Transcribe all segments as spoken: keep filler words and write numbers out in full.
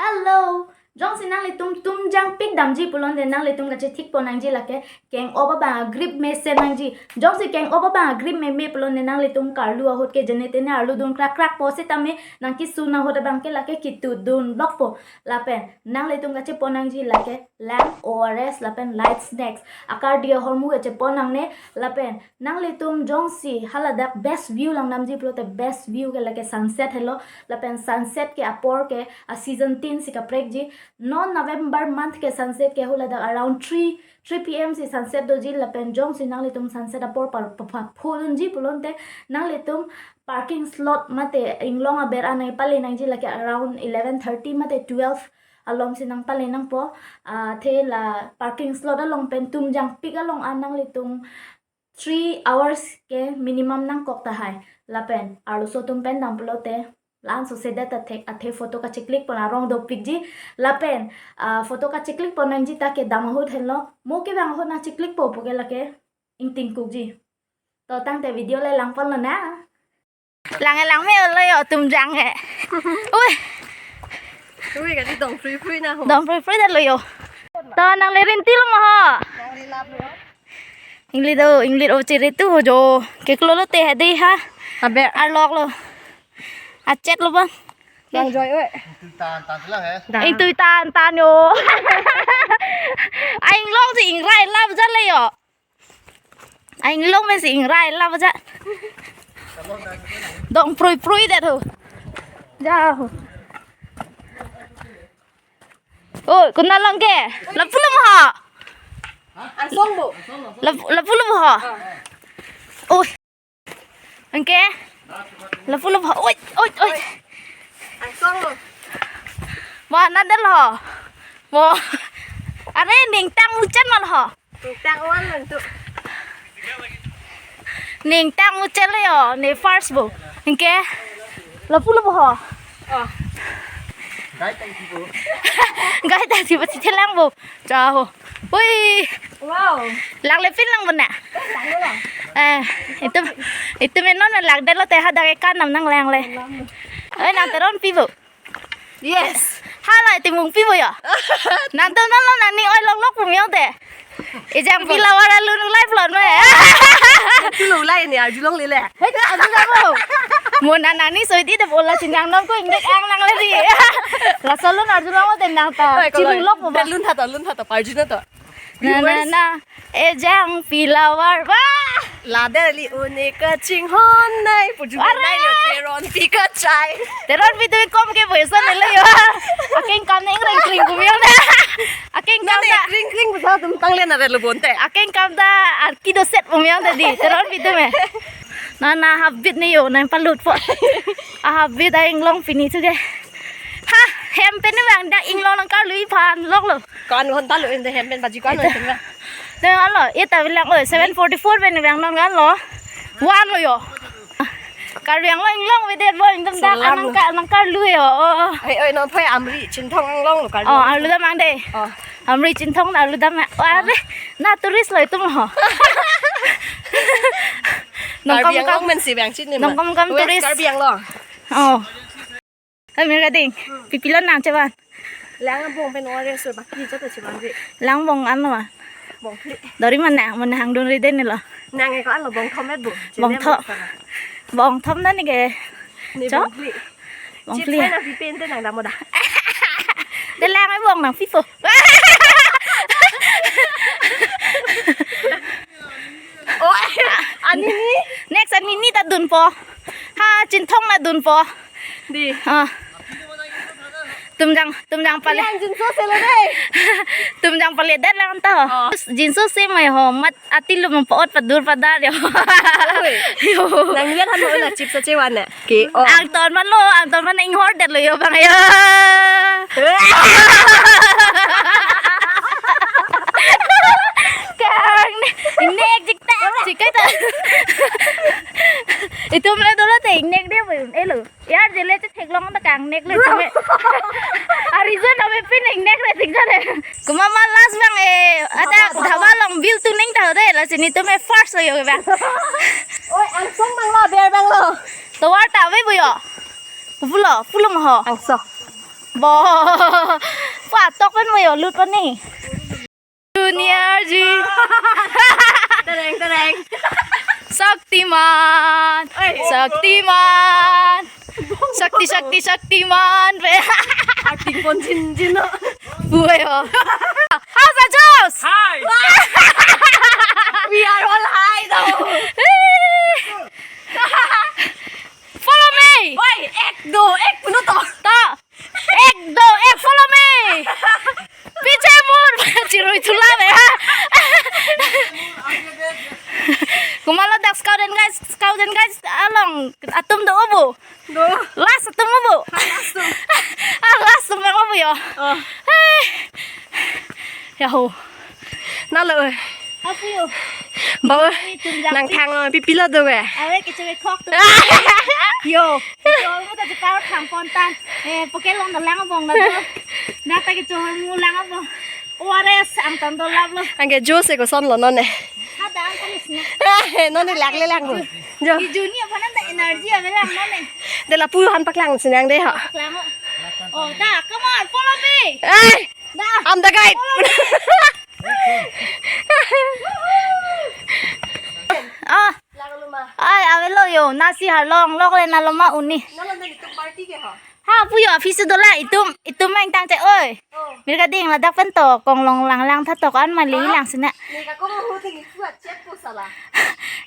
Hello. Jongsi nanglitum Tumjangpik damji pulote nanglitum kachethik pon nangji lake keng-op abang agrip mesen nangji. Jongsi keng-op abang agrip meme pulote nanglitum karlu ahut ke jenetene arlu dun krak krak po setame nangkesun ahut abang ke lake ketut dun dokpo. Lapen nanglitum kachepon nangji lake lang, O R S lapen light snacks. Akardi ahormu kachepon nangne lapen nanglitum jongsi haladak best view lang damji pulote best view ke lake sunset helo. Lapen sunset ke apor ke a season tin si kaprekji. Non November month ke sunset ke haladak around three, three P M si sunset doji. Lapen jongsi nanglitum sunset apor par pa, pa, phulunji pulote nanglitum parking slot mate inglong aber anai pale nangji lake around eleven thirty mate twelve alom si nangpale nangpo. Ah, athe la parking slot along pen Tumjangpik along an nanglitum three hours ke minimum nangkok tahai. Lapen arloso atum pen dam pulote la-an sose det athek athe photo kacheclick pon arong dopikji. Lapen, ah, photo kacheclick pon nangji ta kedam ahut henlo. Mo kevang ahut nangcheclick po puke lake ingtingkukji. To tangte video le lang ponlo na. Lang e lang me lo yo Tumjang e. Ui. Ui, kati dong free free na ho. Dong free free det lo yo. To nangli rinti lo mo ho. Nangli lap lo. Ingli do, ingli o chiri tu ho jo. Keklo lote hedi ha. Aber. Arlok lo. Achet lo bon. Lang joi oi. Tan tan silang eh. Ing tui tan tan yo. Ainglong si ingrai lap jat le yo. Ainglong me si ingrai lap jat. Dong prui prui det ho. Ja ho. Oh, kunal lang ke? Lapu lo mo ho. Angsong bo. Lap-, lapu lo mo ho. Oh. Anke? Lapu lapu. Oi, oi, oi. Angsong lo. Mo, nadal ho. Mo. Are, ningtang muchen mal ho. Ningtang wan lo tu. Ningtang muchen lo yo, ne first bo. Anke? Lapu lapu ho. Oh. Gai tang si bo. Gai tang si bo, si chelang bo. Cha ho. Ui. Wow. Lang le pin lang bo na. Eh, lang lo. Eh, itu, itu menon lang det lote hadak ke kanam nanglang le. Lang lo. Eh, nang teron pi bo. Yes. Hala itu mung pi bo ya. Nang to nang lo nani oi lok lok pum yo de. Ejang pi lawar alun ulai plon me. Itu lo ulai ni arjulong lele. Hei, adu na bo. Mo na nani soi di de bola chinang nom ko ingdek ang nang le di. Laso alun arjulong mo de nang ta. Oi, koloi. Chilulok mo ba. Lun tha to, lun tha to, parjuna to. Na, na, viewers. Na. Ejang pi lawar. Wah! Lader li unik kachinghon nai. Pujung nai lo teron pi kachai. Teron pi tu kom ke boisa nelo yo. Akeng kam neng reng kring kumyong na. Akeng kam nane ta. Kring kring bisa tum tang le na relo bonte. Akeng kam ta arki do set kumyong tadi. Teron pi tu me. Na, na habit ni yo, na palut po. A habit a inglong pini tu ke. Ha, hem pen ni bang dak inglong nang karlu iphan lok lo. Kan hon ta lo in the hem pen baji kan hon pen. Deng alo, ita bilang oi, seven forty-four pen ni bang non kan lo. Wan lo yo. Karbi Anglong inglong vedet lo, ingdam dak selam anang lo. Ka, nang karlu yo. Oh, oh. Ai, oi, non phai Amri Chinthong anglong lo karlu. Oh, arlu dam ang de. Oh. Amri Chinthong na arlu dam. Wah, oh. Are, na tourist lo itum ho. Karbi Anglong men si bang chin ni ma. Nongkom kam West tourist. Karbi Anglong. Oh. Hai, Mirga Ding. Pipilon nang cheban. Lang bong pen ore sur baki jata cheban ri. Lang bong ano ma? Bong phli. Dori mana? Mana hangdun ri den lo. Nang eko ano bong thom et bo. Bong thom. Bong thom na ni ke. Ni cho? Bong phli. Bong phli. Chips na pipen te nang damo da. Te lang ai bong nang pipo. Oh, ani ni. Next ani ni ta dunpo. Ha, Chinthong na dunpo. Di. Ah. Tumjang, Tumjang pale. Yang jinso se lo dei. Tumjang pale dan lang ta. Oh. Jinso se mai ho mat ati lo mong paot padur padar yo. Oi. Yo. Nang lian hanu na chips ache wan na. Ke o. Angton man lo, angton man inghor det lo yo bang yo. Kang ne, ne ek jik ta, jik ta. Itum le dolo te ingnek de bo, elo. Yar jele te theklong ta kangnek le tame. Ari jo na me pin ingnek le thik jare. Kuma ma last bang e, ata dhaba along bill tuning ta de, lasi netum e first lo yo bang. Oi, angsong bang lo, ber bang lo. Tovar ta ve bo yo. Pulo, pulo mo ho. Angso. Bo. Patok pen mo yo lut pani. Junior ji. Tereng, tereng. Shaktiman. Oi. Shaktiman. Shakti, Shakti, Shaktiman. Acting pon jin jin no. Buai ho. How's the juice? Hi. We are all high though. Follow me. Oi, ek, do, ek, puno to. To. Ek, do, ek, follow me. Piche mur. Chirui chula me. Komatlo dak scout and guides, scout and guides along atum do obo. Do. Last atum obo. Last atum. Ah, last atum obo yo. Oh. Hey. Yahoo. Nalo, oi. Apuyo. Ba, oi. Tum jak nang pi- thang, oi, pipi lo do, oi. Awe, kecho ke khok tu. Yo. Yo, mo ta jepar thang pon tan. Eh, poke long da lang abong na do. Dak ta kecho mo lang abong. O R S ang tan do lap lo. Anke juice koson lo non ne. Ada ang kalis ne. Eh, non ne lak le lang bo. Jo. Ijuni apa nang ta energy ave lang non ne. De lapu han paklang sinang de ha. Paklang. Oh, da, come on, follow me. Eh. Da. I'm the guide. Ah. Ai, avelo yo, nasi harlong, lok le naloma uni. Nalo nang itum party ke ha? Ha, puyo, office dolang, itum, itum main tang che, oi. Oh. Mir kading ladak pen to, konglong lang lang tha to, ko-an mali lang sina. Ni ka kong ho theng ipu achet po sala.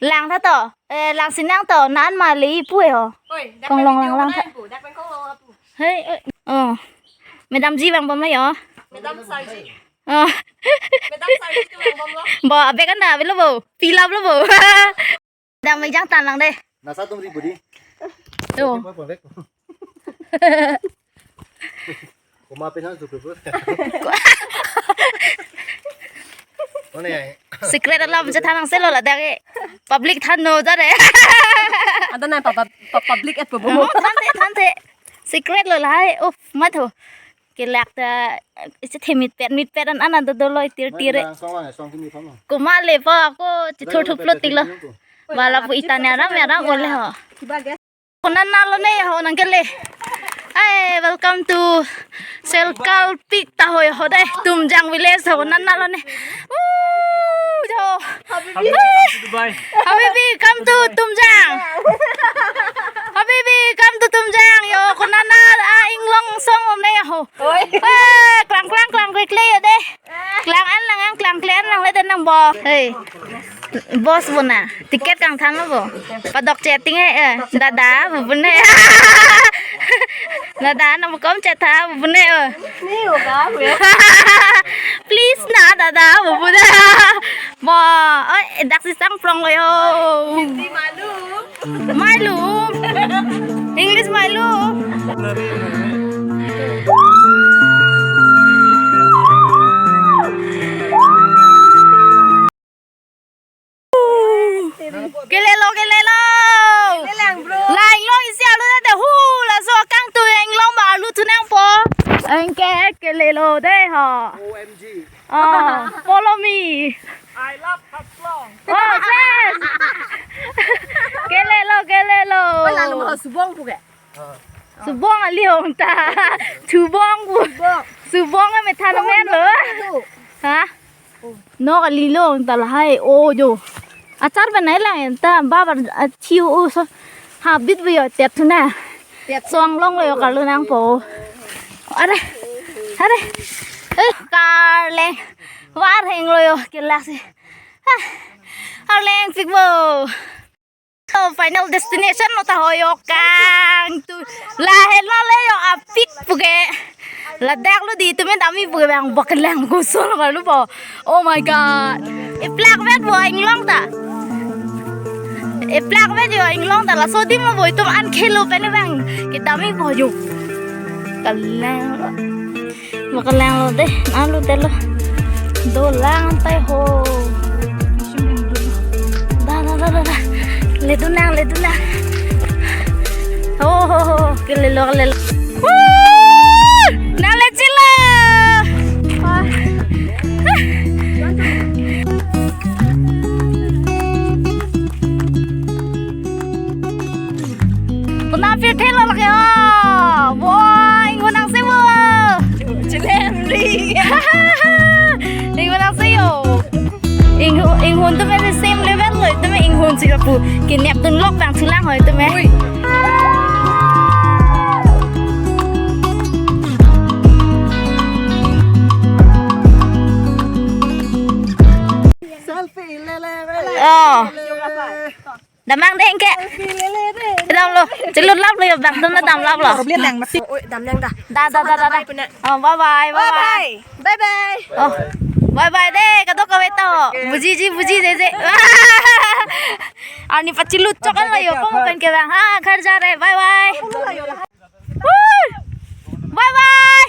Lang tha to, eh, lang sinang to, ko-an mali pu e ho. Oi, dak pen konglong lang lang tha. Dak pen konglong apu. Hei, eh, oh. Madam ji vang bom lo yo. Madam sir ji. Oh. Madam sir ji vang bom lo. Bo, abek an da, avelo bo. Pilap lo bo. Madam vang jang tan lang de. Nasa tum ri budi. Yo. Koma pe nang sup sup. Mana ya? Secret alam je thanang selo ladak ke. Public than no ja de. Ada na pa, pa, pa, public et po bo. Oh, than the, than the. Secret lo lahai. Oh, mat ho. Kelak ta, isi themit pet, mit pet an an do do loi tir tir. Song lang, song kimi phone. Koma le pa ako chithur thuplo tilo. Bala pu itanya ram ya ram ole ho. Konat nalo ne ho nang kele. Ai, welcome to Selkal Peak ta hoi ho dai. Tumjang village ho konat nalo ne. Uh, jo. Habibi, Dubai. Habibi, come to Tumjang. Habibi, come to Tumjang. Yo, konat na, ah, inglong song om ne ho. Oi. Eh, klang klang klang klik le yo de. Klang an lang ang klang kle an lang le de nang bo. Hey. Boss bo na. Ticket kangthan lo bo. Padok chatting hai, eh. Dada bo bo ne. Dada nang kom chat tha bo bo ne, eh. Ni hoga hue. Please na dada bo bo ne. Bo, oi, dak si sang prong lo yo. Hindi malu. Mailum. English mailum. Kelelo, kelelo. Kelang, bro. La inglong isi arlu tangte hu, laso akangtui inglong ma arlu thu nangpo. Anke kelelo de ha. O M G. Oh, follow me. I love Haflong. Oh, yes. Kelelo, kelelo. Oi, lalu mau subong pu ke? Subong ali hong ta. Subong pu. Subong. Subong ke methan men lo. Itu. Ha? Oh. Nok ali lo hong ta lahai. Oh, jo. Achar banai lang ta. Babar, ah, thiu, oh, so. Habit bu yo, tet thu na. Tet. Song long lo yo, karlu nangpo. Are. Are. Eh, karleng. War heng lo yo, kelas. Ah. Arleng pik bo. So, final destination lo ta ho yo kangtui. Lahelo le yo apik pu ke. Ladak lo di tumen dami pu ke bang bak lang kusur lo bo. Oh my God. Iplak vet bo inglong ta. Iplak vet yo inglong ta laso adim lo bo itum an khelo pen bang. Kedam ik bo yo. Kelang. Makalang lo de, alu de lo. Dolang tai ho. Da, da, da, da, da. Ledun nang, ledun nang. Ho, ho, ho, ho. Kelelo, kelelo. Woo! Nang le chilo. Wah. Konat aphi thelo lake ho. Wah, inghun nang si wah. Pu, kinep dun lok bang thulang hoi tu me. Selfie lele. Oh. Damnang deng ke. Damlo. Chelut laplo yo bang, dam na damlap lo. Oi, damnang da. Da, da, da, da, da. Oh, bye bye, bye bye. Bye bye. Oh. Bye bye de, kadokave to. Bujiji, bujiji de. Arni pachelut chok lo yo, pom pen ke bang. Ha, ghar ja rahe. Bye bye. Woo! Bye bye.